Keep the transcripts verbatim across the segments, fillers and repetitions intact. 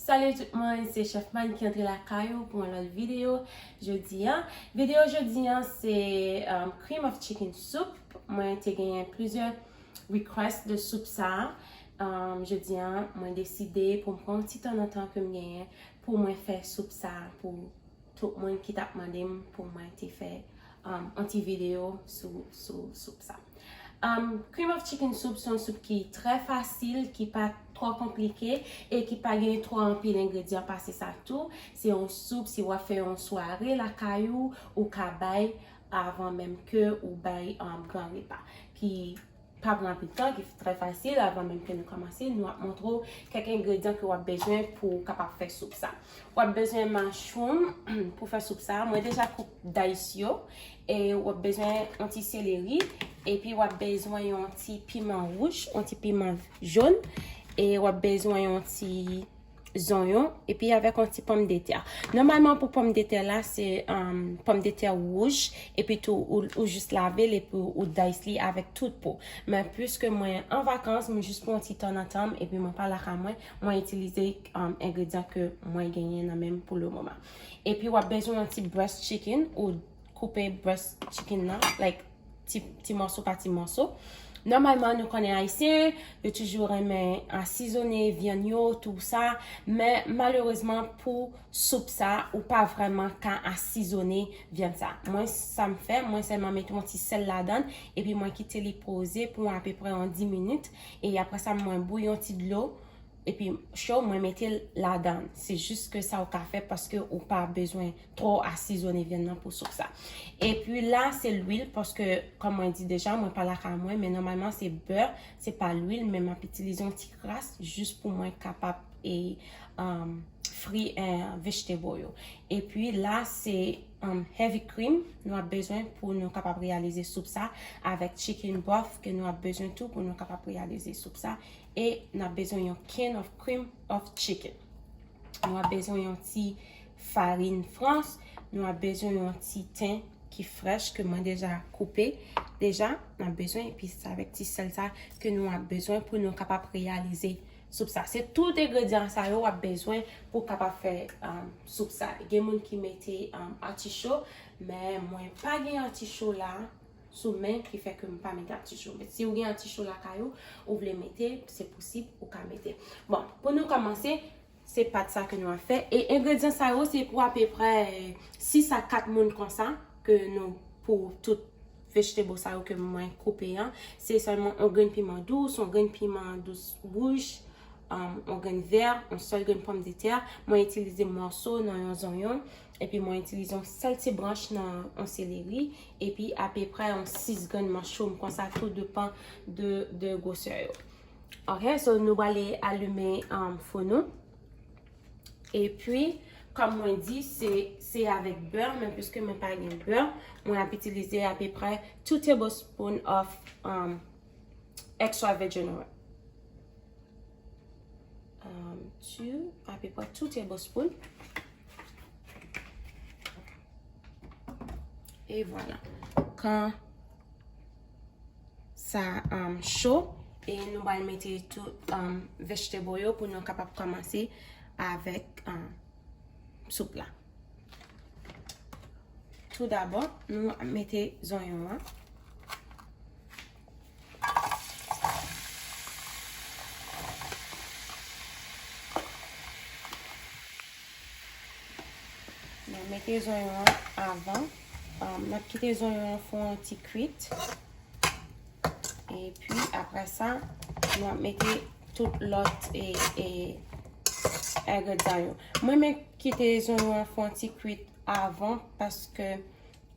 Salut tout moun, se Chef Man ki antre lakay ou pou yon lòt videyo jodi a. Videyo jodi a se um, cream of chicken soup. Mwen te genyen plizyè request de soup sa. Um, jodi a, mwen deside pou m pran yon ti tan nan tan ke m genyen pou mwen fè soup sa pou tout moun ki t ap mande m pou mwen te fè um, yon ti videyo sou, sou soup sa. Um, cream of chicken soup se yon soup ki trè fasil, ki pa twò konplike e ki pa gen twò anpil engredyan pase sa tou. Se yon soup, si w ap fè yon sware lakay ou, ou ka bay avan menm ke ou bay um, gran repa. Ki pa pran anpil tan, ki trè fasil. Avan menm ke nou kòmanse, nou ap montre w kèk engredyan ke w ap bezwen pou w kapab fè soup sa. W ap bezwen mushroom pou fè soup sa. Mwen deja koup dice yo. E w ap bezwen yon ti seleri. Epi w ap bezwen yon ti piman wouj, yon ti piman jòn. E w ap bezwen yon ti zonyon, epi avèk yon ti pòmdetè. Nòmalman, pou pòmdetè la, se um, pòmdetè wouj, epi tou ou, ou jis lave l epi ou dice li avèk tout po. Men piske mwen an vakans, mwen jis pran yon ti tan nan tan m, epi mwen pa lakay mwen, mwen itilize um, engredyan ke mwen genyen nan men m pou le moman. Epi w ap bezwen yon ti breast chicken, ou koupe breast chicken nan, like, ti, ti mòso pa ti mòso. Nòmalman, nou konnen Ayisyen, yo toujou renmen asizone vyann yo, tou sa, men malerezman, pou soup sa, ou pa vrèman ka asizone vyann sa. Mwen, sa m fè, mwen sèlman mete yon ti sèl ladan, epi mwen kite li poze pou apeprè yon dis minit, e apre sa, mwen bouyi yon ti dlo, epi cho, mwen mete l ladan. Se jis ke sa ou ka fè paske ou pa bezwen twò asizone vyann nan pou soup sa. Epi la, se lwil, paske, kòm mwen di deja, mwen pa lakay mwen, men nòmalman se bè, se pa lwil, men m ap itilize yon ti kras jis pou mwen kapab e um, fri eh, vegetable yo. Epi la, se um, heavy cream nou ap bezwen pou nou kapab reyalize soup sa, avèk chicken broth ke nou ap bezwen tou pou nou kapab reyalize soup sa. E n ap bezwen yon can of cream of chicken. Nou ap bezwen yon ti farin frans, nou ap bezwen yon ti ten ki frèch ke mwen deja koupe deja, n ap bezwen, epi se avèk ti sèl sa ke nou ap bezwen pou nou kapab reyalize soup sa. Se tout engredyan sa yo w ap bezwen pou w kapab fè um, soup sa. Gen moun ki mete um, aticho, men mwen pa gen aticho la sou men ki fè ke m pa mete aticho. Men si w gen aticho lakay ou, ou vle mete, se posib ou ka mete. Bon, pou nou kòmanse, se pat sa ke nou ap fè. E engredyan sa yo, se pou apeprè sis a kat moun konsa ke nou pou tout vegetable sa yo ke mwen koupe an. Se sèlman yon grenn piman dous, yon grenn piman dous wouj, um, yon grenn vè, yon sèl grenn pòmdetè. Mwen itilize mòso nan yon zonyon. Epi mwen itilize yon sèl ti branch nan yon seleri. Epi apeprè yon sis grenn mushroom konsa, tou depan de, de gwosè yo. Ok, so nou prale alime um, fou nou. Epi, kòm mwen di, se, se avèk bè, men piske mwen pa gen bè, mwen ap itilize apeprè two tablespoon of um, extra virgin oil. Um, two, apeprè two tablespoon. E vwala. Kan sa um, cho, e nou pral mete tout um, vegetable yo pou nou kapab kòmanse avèk um, soup la. Tou dabò, nou mete zonyon an. Nou mete zonyon an avan. Um, n ap kite zonyon an fè yon ti kwit. Epi, apre sa, nou ap mete tout lòt e, e, engredyan yo. Mwen men kite zonyon an fè yon ti kwit avan paske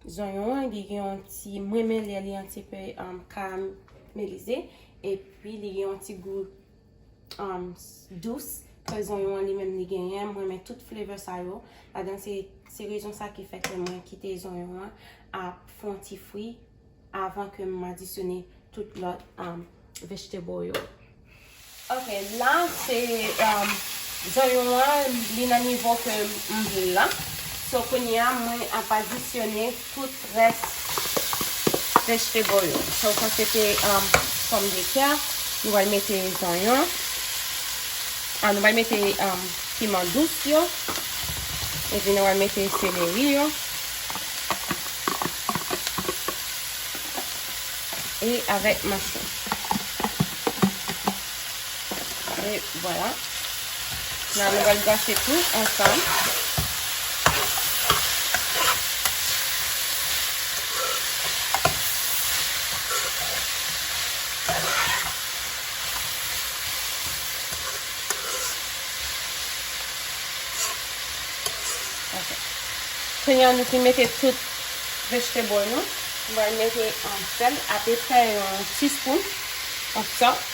zonyon an li gen yon ti, mwen men lè li yon ti pe um, karamelize. Epi, li gen yon ti gou um, dous ke zonyon an li menm li genyen. Mwen men tout flavor sa yo. Ladan se, se rezon sa ki fè ke mwen kite zonyon an ap fè yon ti fri avan ke m adisyone tout lòt um, vegetable yo. Ok, la se um, zonyon an, li nan nivo ke m vle l la. So kounye a, mwen ap adisyone tout rès vegetable yo. So sa se te um, pòmdetè, nou pral mete zonyon. Ah, nou pral mete um, Piman dous yo. Epi nou pral mete seleri yo. E avèk machwin. E vwala. La nou pral gache tou ansanm. Ok. Kounye a nou fin mete tout vegetable nou. Nou pral mete, um, sèl, apeprè yon ti spoon of salt.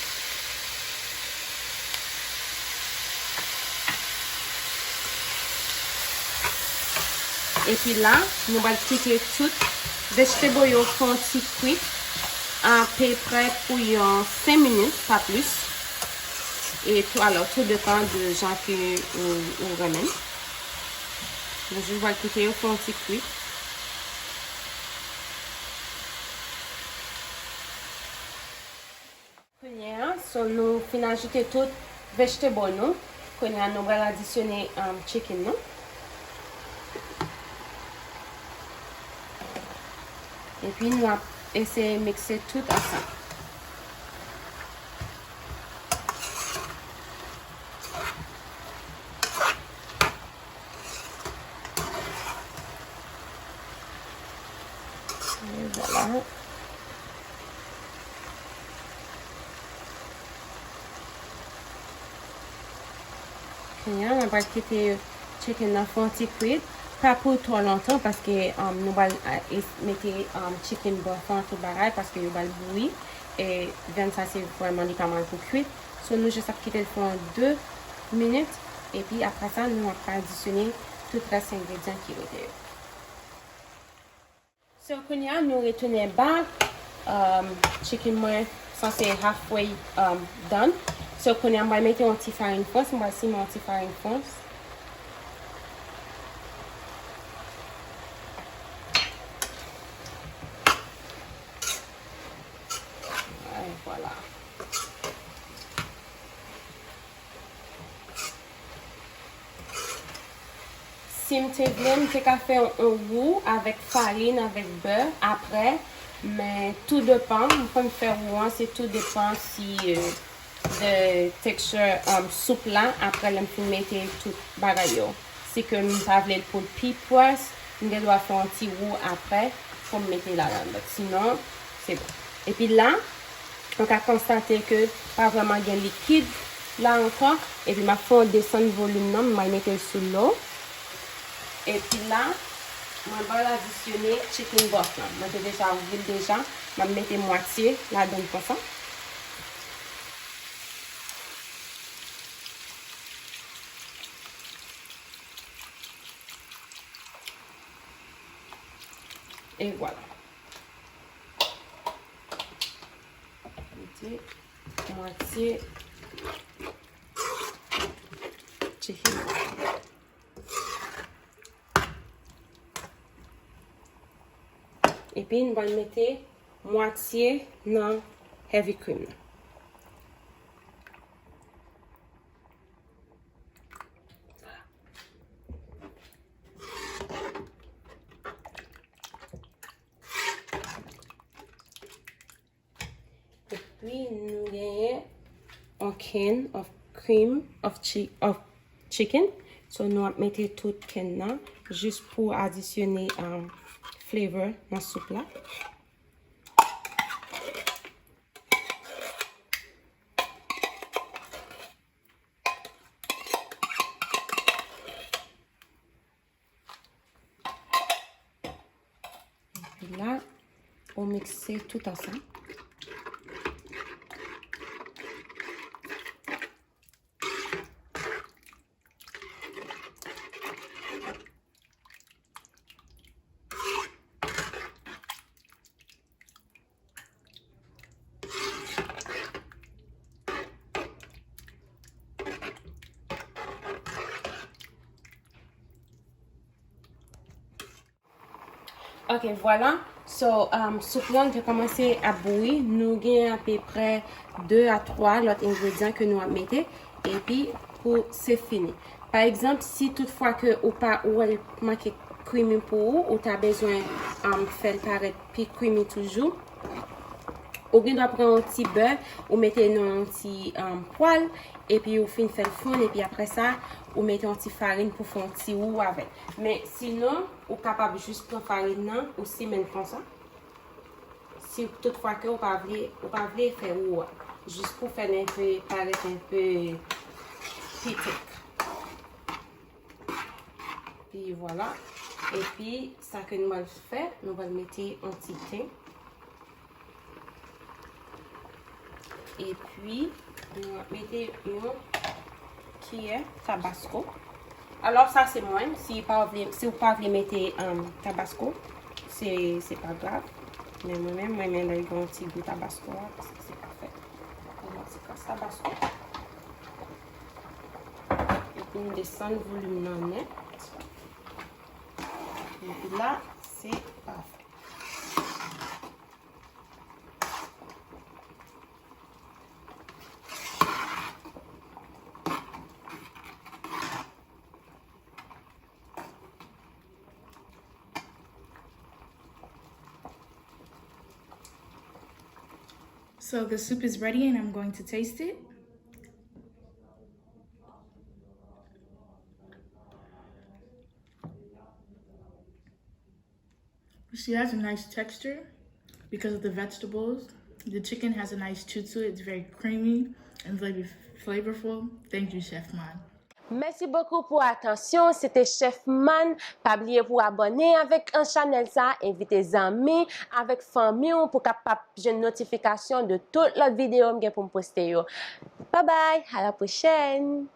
Epi la, nou pral kite tout vegetable yo fè yon ti kwit apeprè pou yon senk minit, pa plis. E tou, alò, tou depan de jan ke ou, ou renmen. Nou jis pral kite yo fè yon ti kwit. Kounye a, so nou fin ajoute tout vegetable nou. Kounye a, nou pral adisyone, um, chicken nou. Epi nou ap eseye mikse tout ansanm. E vwala. Kounye a, mwen pral kite chicken nan fè yon ti kwit. Pa pou twò lontan, paske, um, nou pral, a, es-, mete, um, chicken broth lan, tout bagay, paske yo pral bouyi. E vyann sa, se vrèman, li pa mal pou kwit. So, nou jis ap kite l fè yon de minit, epi apre sa, nou ap adisyone tout rès engredyan ki rete yo. So, kounye a, nou retounen back. Um, chicken mwen sanse halfway, um, done. So, kounye a, mwen mete yon ti farin frans. Mwen simen yon ti farin frans. E vwala. Si m te vle, m te ka fè yon, yon wou avèk farin, avèk bè aprè, men tou depan, m konn fè wou an, se tou depan si, euh, de texture, um, soup la, aprè lè m fin mete tout bagay yo. Si ke m pa vle l pou l pi près, m gen dwa fè yon ti wou aprè pou m mete ladan l. But sinon, se bon. Epi la, nou ka konstate ke pa vrèman gen likid la ankò. Epi m ap fè yon desann volim nan, m al mete l sou low. Epi la, mwen pral adisyone chicken broth lan. Mwen te deja ouvri l deja. M ap mete mwatye ladan l konsa. E vwala. Mete mwatye chicken. Epi nou pral mete mwatye nan heavy cream nan. Epi nou genyen yon can of cream of, chi of chicken. So nou ap mete tout can nan jis pou adisyone, um, flavor nan soup la. Epi la, ou mikse tout ansanm. Ok, vwala. So, um, soup lan te kòmanse ap bouyi. Nou gen apeprè de a twa lòt engredyan ke nou ap mete. Epi, pou se fini. Pa egzanp, si tout fwa ke ou pa, ou wè l manke creamy pou ou, ou ta bezwen, um, fè l parèt pi creamy toujou, ou gen dwa pran yon ti bè, ou mete nan yon ti, um, pwal, epi ou fin fè l fonn, epi apre sa, ou mete yon ti farin pou fè yon ti wou avè l. Men sinon, ou kapab jis pran farin nan, ou simen l konsa. Si tout fwa ke ou pa vle, ou pa vle fè wou a, jis pou fè l enpe, parèt enpe pitit. Pi vwala. Epi sa ke nou pral fè, nou pral mete yon ti ten. Epi nou ap mete yon kiyè tabasko. Alò, sa se mwen. Si pa vle, si ou pa vle mete, um, tabasko, se, se pa grav. Men mwen menm, mwen renmen lè l gen yon ti gou tabasko a, paske se pafè. Mwen yon ti kras tabasko. Epi m desann volim nan nèt. Epi la, se pafè. So the soup is ready and I'm going to taste it. She has a nice texture because of the vegetables. The chicken has a nice chew to it. It's very creamy and very flavorful. Thank you, Chef Man. Mèsi bokou pou atansyon. Se te Chef Man. Pa bliye pou abòne avèk, an, chanèl sa. Envite zanmi avèk fanmi w pou kapab jwenn notifikasyon de tout lòt videyo m gen pou m poste yo. Babay, a la pwochèn!